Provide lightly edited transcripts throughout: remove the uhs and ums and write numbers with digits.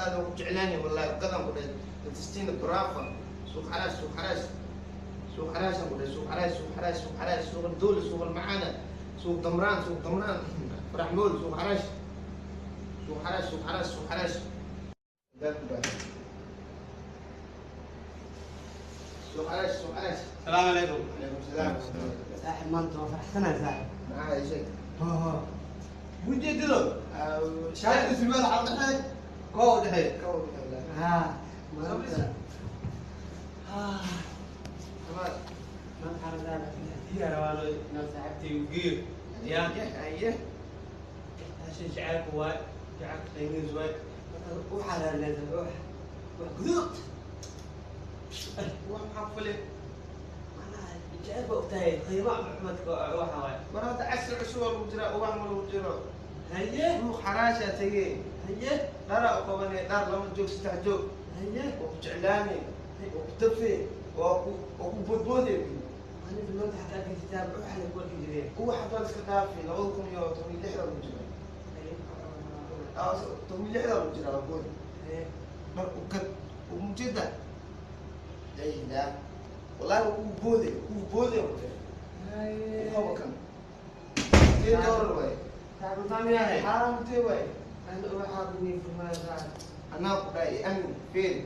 Naftaada ku jeclaani wallahi gadan ku dhahay Justina Brava suuq xaraash suuq xaraash suuq xaraash ku dhahay suuq xaraash suuq xaraash suuq xaraash suuq dool suuq macaana suuq damraan suuq damraan farax mool suuq xaraash suuq xaraash suuq xaraash suuq xaraash suuq xaraash suuq xaraash. السلام عليكم. عليكم السلام. صاحب ما انت فرحتنا يا صاحب. معايا شيء ها ها وجدوا شايف السمال حط حي كو دحي كو ها ما انت ها تمام ما حرزان يا روانو انا صاحبتي وقير يا ايه عشان شعرك واي شعرك تيميز واي وحلا لازم روح وقدوت وحفله جعل وقتها قيمة محمد waxa waay marada casir cusub lagu jira ubax ma lagu jiro haye suuq xaraasha tagay haye dhara u qabanay dhar lama joog saddex joog haye oo ku jeclaanay oo ku tafe oo ku oo ku boodboodey ani maanta xataa arki kitaab waxa la ku arki jiray ubax baan iska dhaafay 2016 lagu jira 16 lagu jira lagood dhar u gad umjeeda layla والله هو بودي هو بودي هو كان دور واي تعبان يا حرام تي واي انا احاول في ما انا قدا امن فين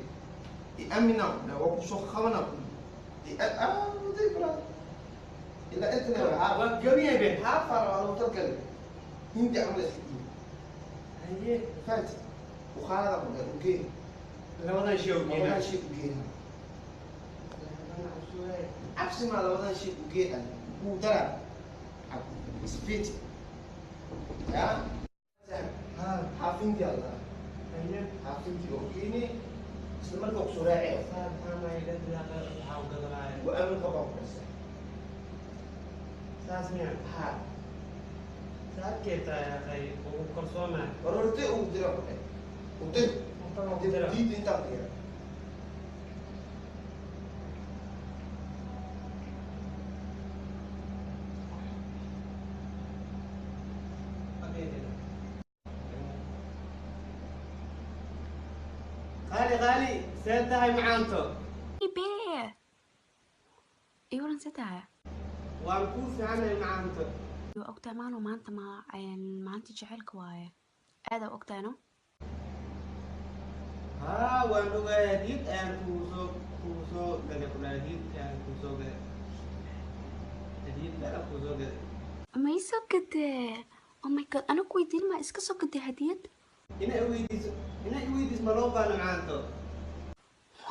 امن قدا وكسو خمنا اه ودي برا الا انت لا جميع به حافر على تركل هندي عمل هي فات وخالد قدا اوكي لو شيء والله شيء اوكي cabsi maa labadan shay u geed ah kuu dara isfit ya xaafintii allah xaafintii oo keeni isla markaa kusoo raaciya wa aamin qabaa ku dhasay saas miya ha saadkeeta akhay ugu kalsoonaa war hortay ugu dira ku dheh u dir diida intaan ku yara غالي غالي سنتهي macaanto Baby. Iwaran setahay. Waan kuu fiicanahay macaanto. Waa ogtahay maano maanta ma maanta jacaylka waaye. Aad aa ogtahay no? Haa waan ogahay hadiyad ayaan kuusoo galay kula hadiyad ayaan kuusoo galay hadiyad ayaan kuusoo galay. Ma ii soo gadee? Oh my god, anigu ku weydiin ma iska soo gadee hadiyad? Inay iweydiiso ma loo baahno macaanto.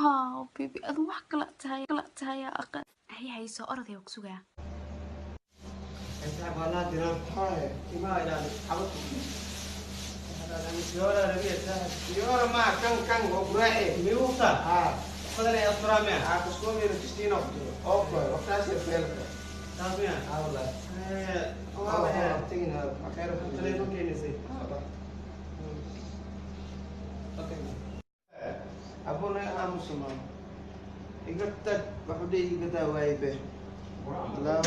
Wow, baby, adu wax kala tahay yaa aqal. Hay hay soo orday oo ku sugaa. Saaxiib walaa diran haye timaha ilaali xabadku fiyoora rabiya saaxiib fiyoora maa kan kan waa ku raaci miuuta ha badan ay asturaa miya ha kusoo justina ku jiro okay waqtaas iyo feelka saas miya ha wallahi waa tegina khayr telefoon keenisay okay abuna aamusuma iga tag wuxuu dhihi iga daa waaye be laa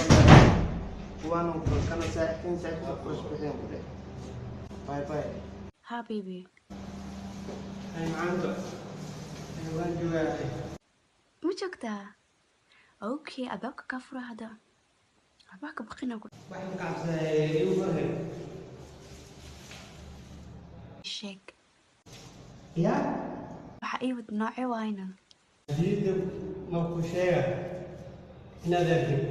kuwaanu kana saaxiibkan saaxiibka qurux bixin ku dheh bye bye. Ha baby. Hay macaanto waan joogaa. Ma joogtaa? Okay, albaabka kaa fura hadda. Waxba ka baqina ku waxaan ka cabsaday igu farhe sheeg. Ya Waxa ii wad noocee waayna? hadiyadda ma ku sheega inaad arkin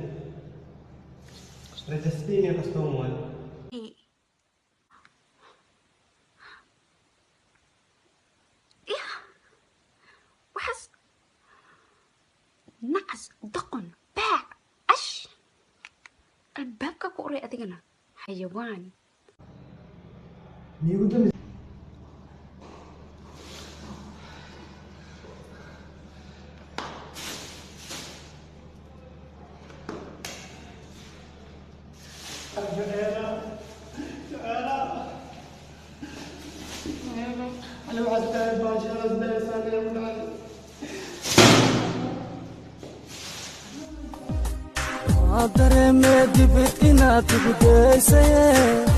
rajastiin iyo kastoon waay. Hey. Yah. Waxaas nacas doqon baac ash albaabka ku uray adigana xayawaan. Miigu dambi أنا وعدت باشا dareemee dibid inaad igu daysaye.